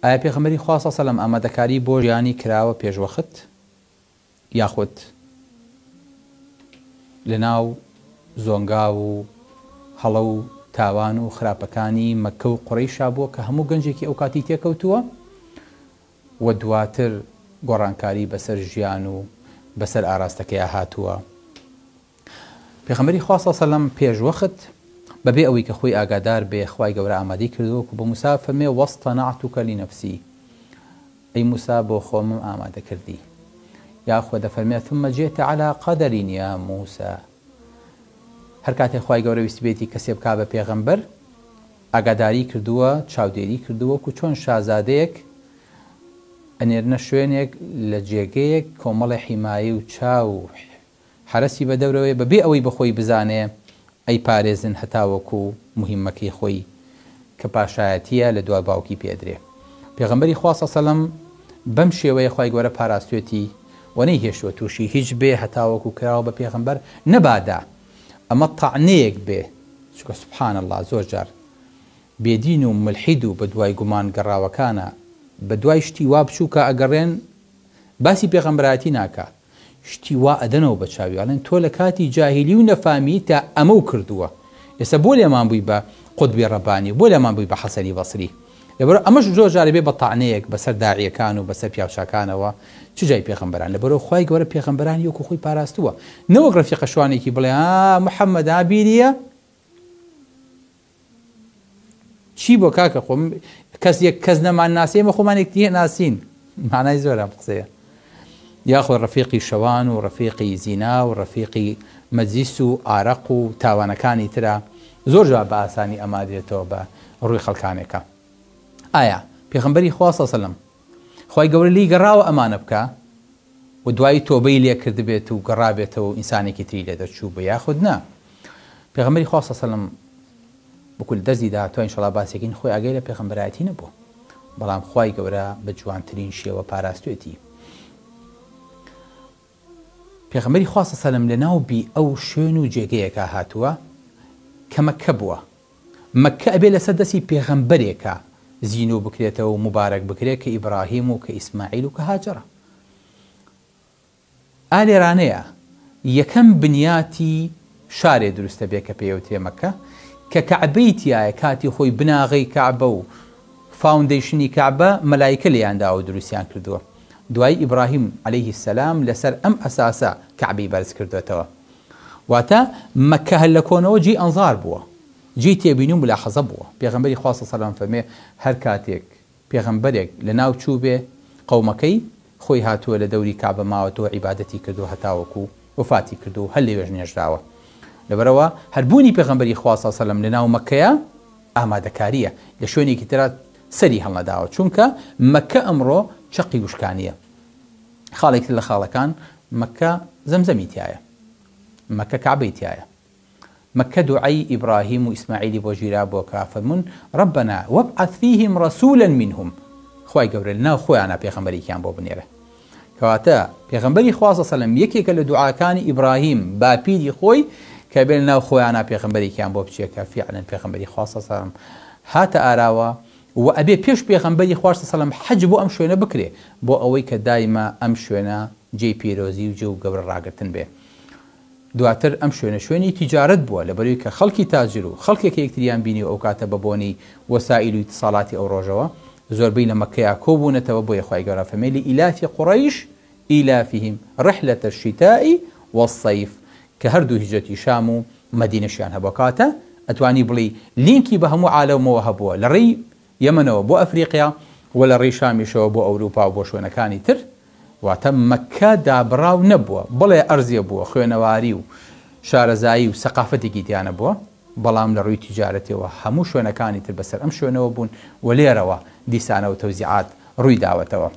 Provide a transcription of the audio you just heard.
ئایا پێغەمبەری خوا صلی سەلام ئامادەکاری بۆ ژیانی کراوە پێش وەخت یاخود لەناو زۆنگاو و هەڵە و تاوان و خراپەکانی مەککە و قوڕەیشا بووە کە هەموو گەنجێکی ئەو کاتی تێکەوتووە و دواتر گۆڕانکاری بەسەر ژیان و بەسەر ئاراستەکەیا هاتووە؟ پێغەمبەری خوا صلی سەلام پێش وەخت بەبێ ئەوەی کە خۆی ئاگادار بێ خوای گەورە ئامادەی کردووە وەکو بە موسا فەرمێ واصطنعتک لنفسی ئەی موسا بۆ خۆمم ئامادە کردی یاخۆ دەفەرمێ ثم جئت علی قدر یا موسا هەر کاتێ خوای گەورە ویستبێتی کەسێ بکا بە پێغەمبەر ئاگاداری کردووە چاودێری کردووە وەکو چۆن شازادەیەک ئەنێرنە شوێنێک لە جێگەیەک کۆمەڵێ حیمایە و چاو و حەرەسی بە دەورەوەیە بە بێ ئەوەی بە خۆی بزانێ ئەیپارێزن هەتاوەکو موهیمەکەی خۆی کە پاشایەتیە لە دوا باوکی پێ ئەدرێ. پێغەمبەری خوا صلی سلم بەم شێوەیە خوای گەورە پاراستوێتی و نەیهێشتوە توشی هیچ بێ هەتاوەکو کراوە بە پێغەمبەر نەبادا ئەمە تەعنەیەک بێ چونکە سبحان اللە زۆر جار بێدین و مولحید و بەدوای گومان گەڕاوەکانە بەدوای شتی وا بچوکا ئەگەڕێن باسی پێغەمبەرایەتی ناکا شتی وا ئەدەنەوە بە چاوی ئەڵێن تۆ لە کاتی جاهیلی و نەفامیتا ئەمەو کردووە ئێستا بۆ لێمان بووی بە قوتبی ڕەبانی و بۆ لێمان بووی بە حەسەنی بەسری لەبەرئەوە ئەمەش زۆر جار ئەبێ بە تەعنەیەک بەسەر داعیەکان و بەسەر پیاوچاکانەوە چ جای پێغەمبەران لەبەرئەوە خوای گەورە پێغەمبەرانی وەکو خۆی پاراستووە نەوەک ڕەفیقە شوانێکی بڵێ ها محەممەد ها بیریە چی بۆ کاکە خۆم کەس یەک کەس نەمان ناسی ئێمە خۆمان یەکتری ناسین معنای زۆر ئەم قسەیە یاخۆ ڕەفیقی شەوان و ڕەفیقی زینا و ڕەفیقی مەجلیس و ئارەق و تاوانەکانی ترە زۆر جواب بە ئاسانی ئەمادرێتەوە بە ڕووی خەڵکانێکە ئایا پێغەمبەری خوا صلی سەلەم خوای گەورە لێی گەڕاوە ئەمانە بکا و دوایی تۆبەی لێ کردبێت و گەڕابێتەوە و ئینسانێکی تری لێ دەرچوو بێ یاخود نا پێغەمبەری خوا صلی سەلەم وەکو لە دەرزی داهاتوە ان شاءاللە باسێکین خۆی ئاگای لە پێغەمبەرایەتی نەبووە بەڵام خوای گەورە بە جوانترین شێوە پاراستوێتی پێغەمبەری خوا صلی سەلەم لە ناو بیئە و شوێن و جێگەیەکا هاتووە کە مەککە بووە مەککە ئەبێ لەسەر دەستی پێغەمبەرێکا زینوو بکرێتەوە و موبارەک بکرێ کە ئیبراهیم و کە ئیسماعیل و کە هاجەرە. ئا لێرانەیە یەکەم بنیاتی شارێ دروست ئەبێ کە پێی ئەوترێ مەککە کە کەعبەی تیایە کاتی خۆی بناغەی کەعبە و foundation ی کەعبە مەلایکە لێیان داوە و دروستیان کردووە دوایی ئیبراهیم علیه السلام لەسەر ئەم ئەساسە کەعبەی بەرز کردۆتەوە. واتە، مەککە هەر لە کۆنەوە جێی ئەنزار بووە، جێی تێبینی و مولاحەزە بووە، پێغەمبەری خوا صلی اللە علیە و فەرموێ، هەر کاتێک پێغەمبەرێک لە ناو چووبێ قەومەکەی، خۆی هاتووە لە دەوری کەعبە ماوەتەوە عیبادەتی کردووە هەتاوەکو وەفاتی کردووە و هەر لەوێش نێژراوە. لەبەرئەوە هەر بوونی پێغەمبەری خوا صلی اللە علیە و سلم لە ناو مەککەیا ئامادەکارییە، لە شوێنێکی ترا سەری هەڵنەداوە، چونکە مەککە ئەمڕۆ چەقی وشکانییە. خاڵێک تر لە خاڵەکان مەککە زەمزەمی تیایە مەککە کەعبەی تیایە مەککە دوعای ئیبراهیم و ئیسماعیلی بۆ گیرابووە کە فەرموون ربنا وابعث فیهم رسولا منهم خوای گەورە لەناو خۆیانا پێغەمبەرێکیان بۆ بنێرە کەواتە پێغەمبەری خوا صلی سەلەم یەکێکە لە دوعاکانی ئیبراهیم باپیری خۆی کە بێ لەناو خۆیانا پێغەمبەرێکیان بۆ بچێ کە فیعلەن پێغەمبەری خوا صلی سەلەم هاتە ئاراوە وە ئەبێ پێش پێغەمبەری خوا صلی حەج بۆ ئەم شوێنە بکرێ بۆ ئەوەی کە دایمە ئەم شوێنە جێی پیرۆزی و جێ و گەورە ڕاگرتن بێ دواتر ئەم شوێنە شوێنی تیجارەت بووە لەبەروی کە خەڵکی تاجر و خەڵکێک کە یەکتریان بینیوە ئەو کاتە بە بۆنەی وەسائیل و ئیتساڵاتی ئەو ڕۆژەوە زۆربەی لە مەککەیا کۆ بوونەتەوە بۆیە خوای گەورە فەرمووی لئیلاف قریش ئیلافهم رحلە الشتاء والصیف کە هەردوو هیجرەتی شام و مەدینەشیان هەبووە کەواتە ئەتوانی بڵێی لینکی بە هەموو عالەمەوە هەبووە لە ڕێی یەمەنەوە بۆ ئەفریقیا و لە ڕێی شامیشەوە بۆ ئەوروپا و بۆ شوێنەکانی تر واتە مەککە دابڕاو نەبووە بەڵێ ئەرزێ بووە خوێنەواری و شارەزایی و سەقافەتێکی تیا نەبووە بەڵام لە ڕووی تیجارەتیەوە هەموو شوێنەکانی تر بەسەر ئەم شوێنەوە بوون و لێرەوە دیسانەوە تەوزیعات ڕووی داوەتەوە.